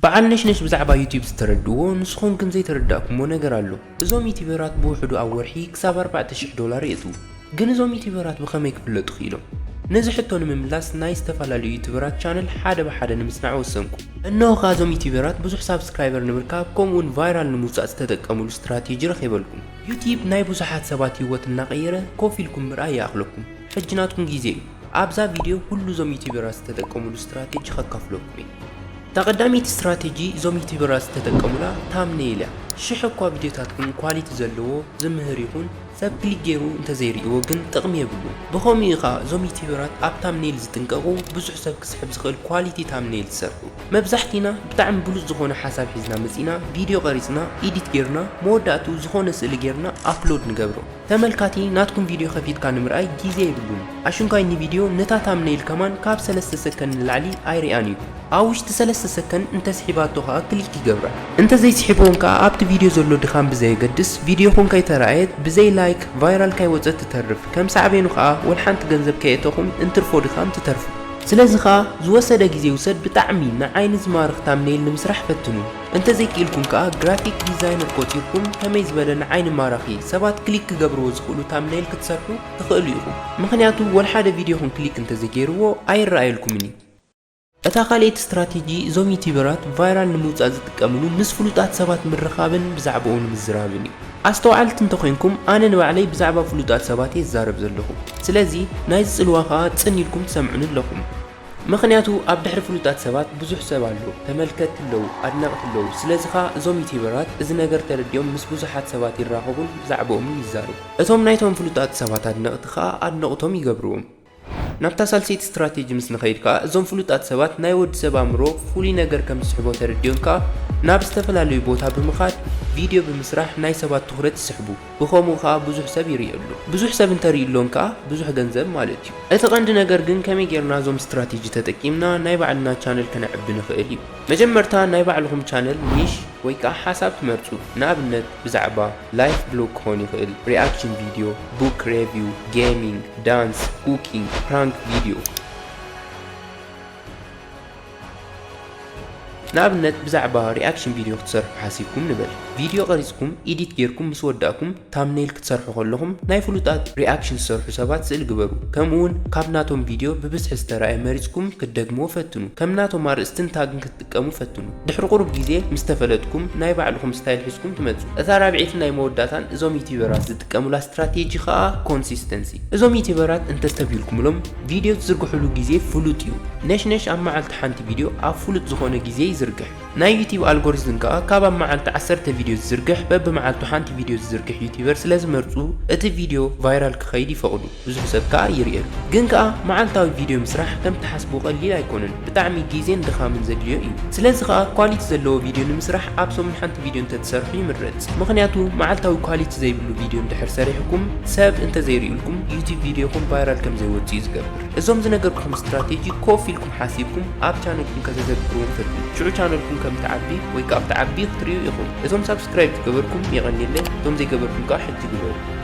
በዓል ነሽነሽ ብዛዕባ ዩቲዩብ ዝተረድዎ ንስኹም ግን ዘይተረዳእኩሞ ነገር ኣሎ። እዞም ዩቲዩበራት ብውሕዱ ኣብ ወርሒ ክሳብ ኣርባዕተ ሽሕ ዶላር የእትዉ። ግን እዞም ዩቲዩበራት ብኸመይ ክፍለጡ ክኢሎም? ነዚ ሕቶ ንምምላስ ናይ ዝተፈላለዩ ዩቲዩበራት ቻነል ሓደ ብሓደ ንምጽናዕ ወሰንኩ። እነሆ ከኣ እዞም ዩቲዩበራት ብዙሕ ሳብስክራይበር ንምርካብ ከምኡውን ቫይራል ንምውጻእ ዝተጠቀሙሉ ስትራቴጂ ረኺበልኩም። ዩቲዩብ ናይ ብዙሓት ሰባት ህይወት እናቐየረ ኮፍ ኢልኩም ምርኣይ ይኣኽለኩም። ሕጂ ናትኩም ግዜ እዩ። ኣብዛ ቪድዮ ኩሉ እዞም ዩቲዩበራት ዝተጠቀሙሉ ስትራቴጂ ከካፍለኩም እየ። እታ ቀዳመይቲ ስትራቴጂ እዞም ዩቲዩበራት ዝተጠቀሙላ ታምኔል እያ። ሽሕ እኳ ቪድዮታትኩም ኳሊቲ ዘለዎ ዝምህር ይኹን ሰብ ክሊክ ገይሩ እንተዘይርእይዎ ግን ጥቕሚ የብሉን። ብኸምኡ እዩ ኸኣ እዞም ዩቲዩበራት ኣብ ታምኔል ዝጥንቀቑ ብዙሕ ሰብ ክስሕብ ዝኽእል ኳሊቲ ታምኔል ዝሰርሑ። መብዛሕቲና ብጣዕሚ ብሉጽ ዝኾነ ሓሳብ ሒዝና መጺና ቪድዮ ቀሪጽና ኢዲት ጌርና መወዳእትኡ ዝኾነ ስእሊ ጌርና ኣፕሎድ ንገብሮ። ተመልካቲ ናትኩም ቪድዮ ከፊትካ ንምርኣይ ግዜ የብሉን። ኣሽንኳይ ንቪድዮ ነታ ታምኔል ከማን ካብ ሰለስተ ሰከንድ ንላዕሊ ኣይርኣን እዩ። ኣብ ውሽጢ ሰለስተ ሰከንድ እንተስሒባቶ ከኣ ክሊክ ይገብራ። እንተዘይስሒብወን ከኣ ኣብቲ ቪድዮ ዘሎ ድኻም ብዘየገድስ ቪድዮኹም ከይተራእየት ብዘይ ላይክ ቫይራል ካይወጸት ትተርፍ። ከም ሳዕቤኑ ከኣ ወላ ሓንቲ ገንዘብ ከየእተኹም እንትርፎ ድኻም ትተርፉ። ስለዚ ከኣ ዝወሰደ ግዜ ይውሰድ ብጣዕሚ ንዓይኒ ዝማርኽ ታምኔል ንምስራሕ ፈትኑ። እንተዘይክኢልኩም ከኣ ግራፊክ ዲዛይነር ቆጺርኩም ከመይ ዝበለ ንዓይኒ ማራኺ ሰባት ክሊክ ክገብርዎ ዝኽእሉ ታምኔል ክትሰርሑ ትኽእሉ ኢኹም። ምኽንያቱ ወላ ሓደ ቪድዮኹም ክሊክ እንተዘይገይርዎ ኣይረኣየልኩምን እዩ። እታ ካልኣይቲ ስትራቴጂ እዞም ዩቲዩበራት ቫይራል ንምውጻእ ዝጥቀምሉ ምስ ፍሉጣት ሰባት ምርኻብን ብዛዕባኡ ንምዝራብን እዩ። ኣስተውዓልቲ እንተኾይንኩም ኣነ ንባዕለይ ብዛዕባ ፍሉጣት ሰባት እየ ዝዛረብ ዘለኹ። ስለዚ ናይዚ ጽልዋ ከኣ ጽን ኢልኩም ትሰምዑኒ ኣለኹም። ምኽንያቱ ኣብ ድሕሪ ፍሉጣት ሰባት ብዙሕ ሰብ ኣሎ፣ ተመልከትቲ ኣለዉ፣ ኣድነቕቲ ኣለዉ። ስለዚ ኸኣ እዞም ዩቲዩበራት እዚ ነገር ተረዲኦም ምስ ብዙሓት ሰባት ይራኸቡን ብዛዕባኦምን ይዛረቡ። እቶም ናይቶም ፍሉጣት ሰባት ኣድነቕቲ ኸኣ ኣድነቕቶም ይገብርዎም። ናብታ ሳልሰይቲ ስትራቴጂ ምስ ንኸይድ ከኣ እዞም ፍሉጣት ሰባት ናይ ወዲ ሰብ ኣእምሮ ፍሉይ ነገር ከም ዝስሕቦ ተረዲኦም ከኣ ናብ ዝተፈላለዩ ቦታ ብምኻድ ቪድዮ ብምስራሕ ናይ ሰባት ትኹረት ይስሕቡ። ብኸምኡ ከኣ ብዙሕ ሰብ ይርእየሉ። ብዙሕ ሰብ እንተርእዩሎም ከኣ ብዙሕ ገንዘብ ማለት እዩ። እቲ ቀንዲ ነገር ግን ከመይ ጌርና እዞም ስትራቴጂ ተጠቂምና ናይ ባዕልና ቻነል ከነዕቢ ንኽእል እዩ። መጀመርታ ናይ ባዕልኹም ቻነል ኒሽ ወይ ከኣ ሓሳብ ትመርጹ። ንኣብነት ብዛዕባ ላይፍ ብሎግ ክኾን ይኽእል፣ ሪኣክሽን ቪድዮ፣ ቡክ ሬቪው፣ ጌሚንግ፣ ዳንስ፣ ኩኪንግ፣ ፕራንክ ቪድዮ። ንኣብነት ብዛዕባ ሪኣክሽን ቪድዮ ክትሰርሑ ሓሲብኩም ንበል። ቪድዮ ቀሪጽኩም ኢዲት ጌርኩም ምስ ወዳእኩም ታምኔል ክትሰርሑ ከለኹም ናይ ፍሉጣት ሪኣክሽን ዝሰርሑ ሰባት ስእል ግበሩ። ከምኡ እውን ካብ ናቶም ቪድዮ ብብዝሒ ዝተራእየ መሪጽኩም ክትደግምዎ ፈትኑ። ከም ናቶም ኣርእስትን ታግን ክትጥቀሙ ፈትኑ። ድሕሪ ቁሩብ ግዜ ምስ ተፈለጥኩም ናይ ባዕልኹም ስታይል ሒዝኩም ትመጹ። እታ ራብዐይትን ናይ መወዳእታን እዞም ዩቲዩበራት ዝጥቀሙላ ስትራቴጂ ከኣ ኮንሲስተንሲ። እዞም ዩቲዩበራት እንተስተብሂልኩምሎም ቪድዮ ዝዝርግሕሉ ግዜ ፍሉጥ እዩ። ነሽነሽ ኣብ መዓልቲ ሓንቲ ቪድዮ ኣብ ፍሉጥ ዝኾነ ግዜ ይዝርግሕ። ናይ ዩቲዩብ ኣልጎሪዝም ከኣ ካብ ኣብ መዓልቲ ዓሰርተ ቪድዮ ዝዝርግሕ በብመዓልቱ ሓንቲ ቪድዮ ዝዝርግሕ ዩቲዩበር ስለ ዝመርጹ እቲ ቪድዮ ቫይራል ክኸይድ ይፈቕዱ። ብዙሕ ሰብ ከኣ ይርእየሉ። ግን ከኣ መዓልታዊ ቪድዮ ምስራሕ ከም ትሓስቡ ቀሊል ኣይኮነን። ብጣዕሚ ግዜን ድኻምን ዘድልዮ እዩ። ስለዚ ከኣ ኳሊቲ ዘለዎ ቪድዮ ንምስራሕ ኣብ ሰሙን ሓንቲ ቪድዮ እንተትሰርሑ ይምረጽ። ምኽንያቱ መዓልታዊ ኳሊቲ ዘይብሉ ቪድዮ እንድሕር ሰሪሕኩም ሰብ እንተዘይርእዩልኩም ዩቲዩብ ቪድዮኹም ቫይራል ከም ዘይወጽእ እዩ ዝገብር። እዞም ዝነገርኩኹም ስትራቴጂ ኮፍ ኢልኩም ሓሲብኩም ኣብ ቻነልኩም ከተዘግብርዎም ፈትኑ። ሽዑ ቻነልኩም ከም ትዓቢ ወይ ከኣ ክትዓቢ ክትርእዩ ኢኹም። እዞም ሳብስክራይብ ዝገበርኩም የቐንየለይ፣ እቶም ዘይገበርኩም ከኣ ሕጂ ግበሩ።